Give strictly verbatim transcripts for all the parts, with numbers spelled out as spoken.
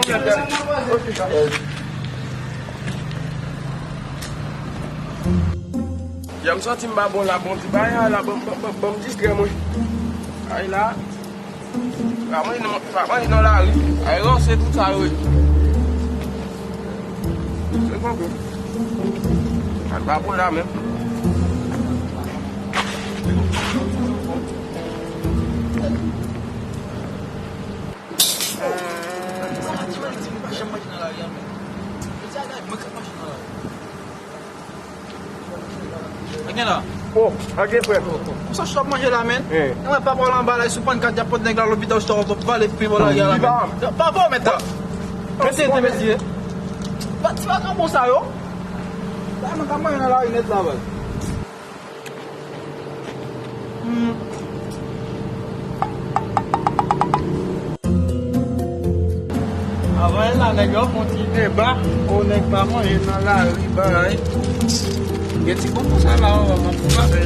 Ok, mèsi. Ok. Jan m santi m pa bon la, bon ti bagay la, ban m, ban m, ban m, ban m distrè mwen. Ay la. Pa manje nan, pa manje nan lari. Ay ranse tout sa yo ye. Se konprann. Al pa bon la menm. Mwen k ap mache nan lari. Sa gen la? Oh, sa gen frè. Konsa w ap manje la, men? Eh. Mwen pa pale anba la, sou pannkat, y ap pot nèg la lopital, w ap vale pi bò lari a la, men. Pa fò, mèt la. Mèt tenten, mesye. Ti vagabon sa yo. Mwen ka manje nan lari nèt la, baz. Hmm. Avan la, nèg yo fè yon ti deba. O, nèg pa manje nan lari, bay. Gen ti konpò sa la, w ap fè.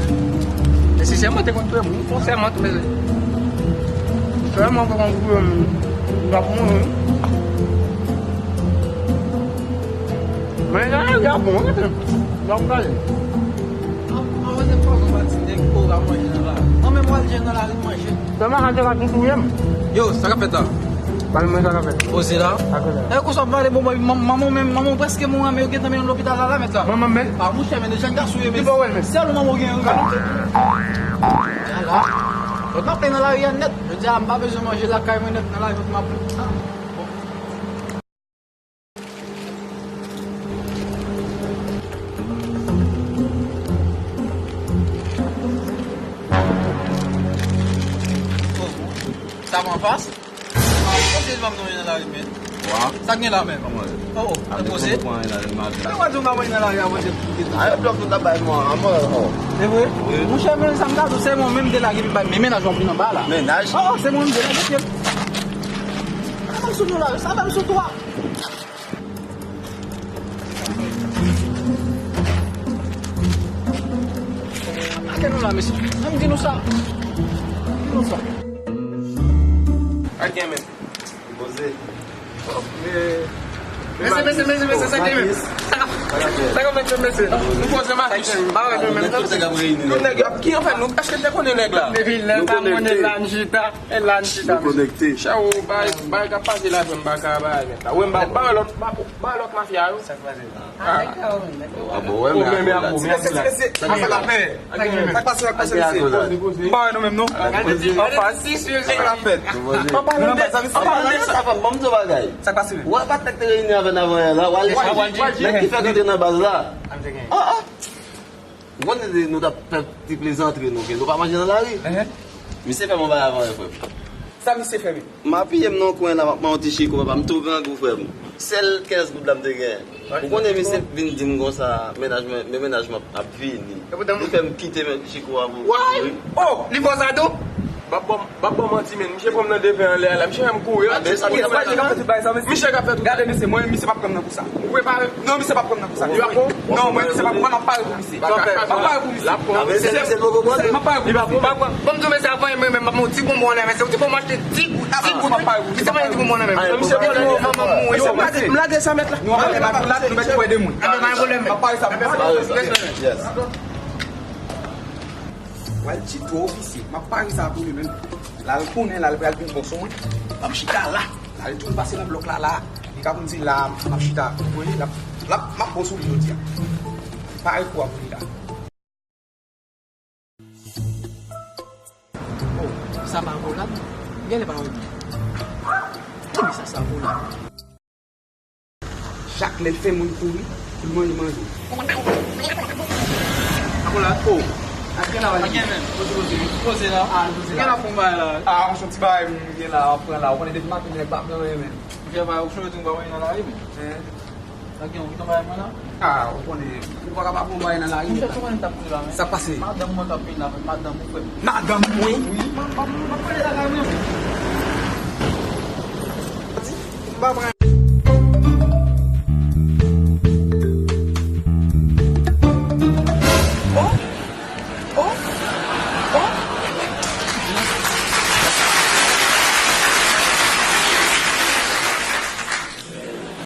Men sensèman, te konn premye, konsèman, men sensèman, te konn premye, m ap mouri. Men lari a bon, wi. Lè w gade. An, an, mwen se pa konn pati nèg ko la manje nan lari. Mwen menm, mwen al jwenn nan lari manje. Sèlman sa te ka tou touye m. Yo, sa k ap fèt la? Pale mwen sa k ap fèt. Poze la. Sa k ap fèt la. E konsa w ap pale bon, manman w menm, manman w prèske mouri, men yo gentan mennen l lopital la, la, mèt la. Manman m menm? A, monchè, men deja n ka sou yo, men. Ki pwoblèm, men? Sèl manman w gen yon gade. Ala. Yo t ap plen nan lari a nèt. Jodi a, m pa bezwen manje lakay mwen nèt, nan lari mwen m ap. Sa pran fas? Kote l pa m nan lari, men? Wa? Sa gen la menm? Kòman? Oh, oh, te poze? Mwen pa di w pa manje nan lari a, manje pou kite. A, yo blòk nou ta bay mwen, an mwen, oh. Se vre? Wi. Monchè, men sa m ka di w, se mwen menm de lage, epi bay men mennaj mwen vin anba la. Mennaj? Oh, oh, se mwen menm de lage, pye m. Sa menm sou nou la, sa menm sou twa. Ake nou la, mesye. Ann di nou sa. Di nou sa. Ake men. Poze. Mesye, mesye, mesye, mesye, sa ki men. Sa k ap fèt, mesye? Nou poze mache. Ba wè nou menm nan. Tout nèg yo ap ki anfen nou, èske te konnen nèg la? Depi lè sa m konnen la n chita. E la n chita. Nou konekte. Chè, ou bay, bay k ap pase la, m pa ka bay nèg la. Ou wè m ba, ba lòt, ba, ba lòt mafya yo. Sa k pase? Ah, bon, wè, men akoz la. Sa k pase, sa k pase, mesye? M pa wè nou menm non. Anfas. Sa k ap fèt? Anfas. Anfas. Bon, m di yon bagay. Sa k pase? Wè, pa t nèg te reyini avè n avan yè la. W ale chanje. Nèg ki fèk antre nan baz la. Ah, ah. Ou konnen nou t ap fè ti plezantri nou, ke nou pa manje nan lari. Misye fè m yon bagay avan yè, frè m. Sa misye fè menm? M apiye m nan yon kwen la, m ap mande yon ti chiko, papa, m tou grangou, frè m. Sèl kenz goud la m te genyen. Ou konnen misye vin di m konsa, mennaj mwen, men mennaj mwen ap vini. Li fè m kite men chiko a pou. Why? Oh, li fè w sa tou? W ap ban m, w ap ban m manti, men. Misye pran m nan devan anlè a la. Misye fè m kouri. Misye k ap fè tout bagay sa, mesye. Misye k ap fè tout bagay. Gade, mesye, mwen, misye p ap pran m nan kou sa. Ou prepare? Non, misye p ap pran m nan kou sa. Li pa bon? Non, mwen, misye p ap, mwen, m ap pare pou misye. M ap pare pou misye. M ap pare pou misye. Ban m di w, mesye, avan, mwen menm, m ap yon ti bonbon anlè, mesye, yon ti bonbon, m achte ti goud, ti goud. Misye pa yon ti bonbon anlè, menm. Misye vòlè, manman m mouri. Mesye, m lage, m lage sa mèt la. Nou ap lage, nou mèt fè de moun. M ap pare sa pou misye. Yes. Pral chito ofisye. M ap pare sa pou li menm. L al konnen, l al pral vin bòs mwen. M ap chita la. L al tou pase nan blòk la, la. Li ka konn se la, m ap chita. Wi, l ap, l ap, m ap bòs ou li jodi a. Pare kou a pou li la. Oh, sa pa volab. Genlè pa wè. Kòman sa, sa volab? Chak lè l fè moun kouri pou l manje manje. Akola, oh. Ak gen la, ak gen menm. Poze, poze. Poze la. Ah, poze la. Gen la fon bagay la. Ah, yon ti bagay m gen la, w ap pran la. Ou konnen depi maten nèg pa pran anyen menm. Ou fè bagay, ou chonje di m pa wè nan lari menm. Hein? Ak gen yon ki ton bagay mwen la? Ah, ou konnen, ou pa ka pa pran bagay nan lari menm. Ou konnen t ap kouri la menm. Sa pase? Madanm mwen k ap vin la, madanm ou fè. Madanm mwen? Wi, m ap, m ap, m ap pale la kay mwen. M pa pran